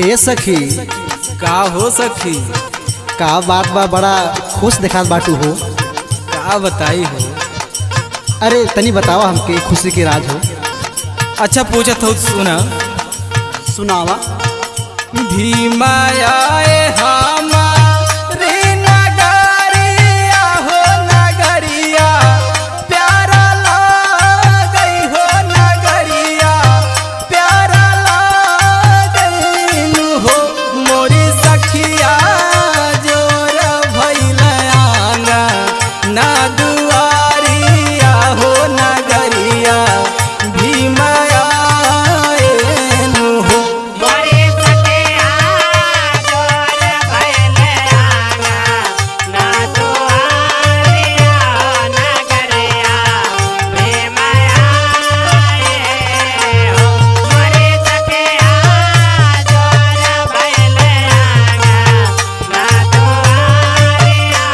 ए सखी। का हो सखी? का बात बा, बड़ा खुश दिखात बाटू हो। का बताई हो? अरे तनी बतावा हमके खुशी के राज हो। अच्छा पूछत हो, सुना। सुनावा। भीमा आए हमारी नगरिया हो नगरिया, प्यारा लागई हो नगरिया, प्यारा लागई हो मोरी सखिया, जोर भइल आंगा ना दुआरिया हो नगरिया, भीमा आए हो। मोरे सखिया जोर भइल आंगा ना दुआरिया नगरिया, भीमा आए हो। मोरे सखिया जोर भइल आंगा ना दुआरिया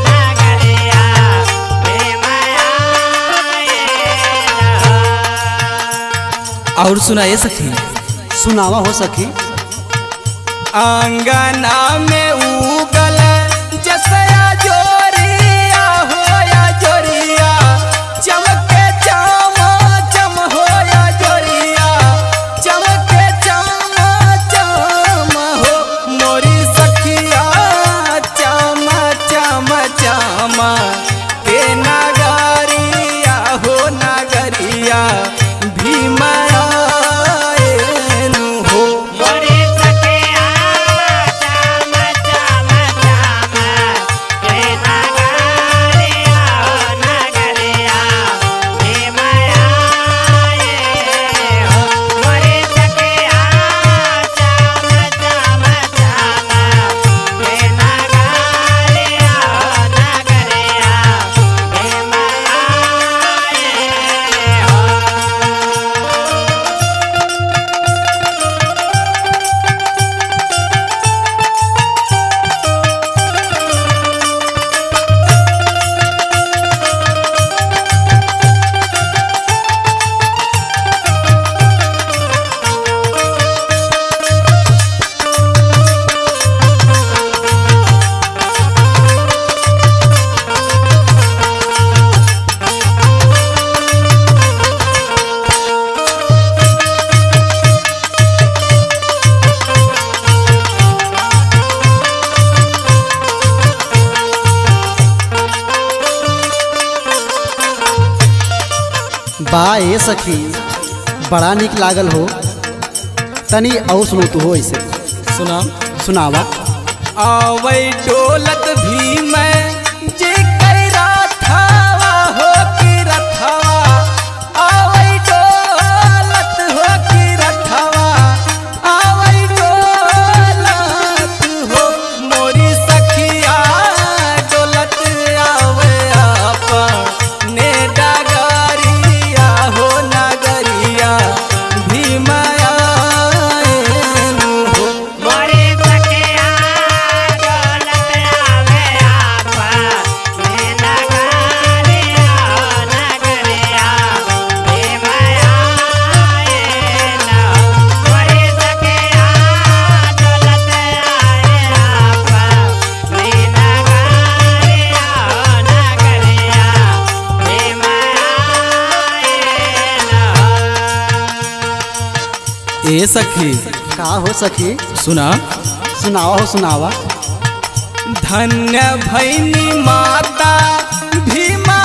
नगरिया, भीमा आए हो। और सुना ये सखी। सुनावा हो सखी। आंगना में उगल जसया जोरिया होया जोरिया, चमके चमा चम होया जोरिया, चमके चमा चम हो मोरी सखिया, चमा चमा चमा के नगरिया हो नगरिया, भीमा आएनु हो। मोरे सखिया चम चम चम के नगरिया नगरिया, भीमा आए हो। मोरे सखिया चम चम चम के नगरिया नगरिया, भीमा आए हो। बा ए सखी, बड़ा निक लागल हो। तनी और सुनो तू हो ऐसे। सुना। सुनावा। आवै डोलत भीम जे कैरा थावा हो की रथवा, आवै डोलत हो की रथवा, आवै डोलत हो मोरी सखिया, डोलत आवे अपने डगरिया हो नगरिया, भीम आएनु हो। मोरे सखिया डोलत आवे आपने नगरिया नगरिया, भीमा आए न। मोरे सखिया डोलत आए आपने नगरिया नगरिया, भीमा आए न। ए सखी। का हो सखी? सुना। सुनावा हो, सुनावा। धन्य भैनी माता भीमा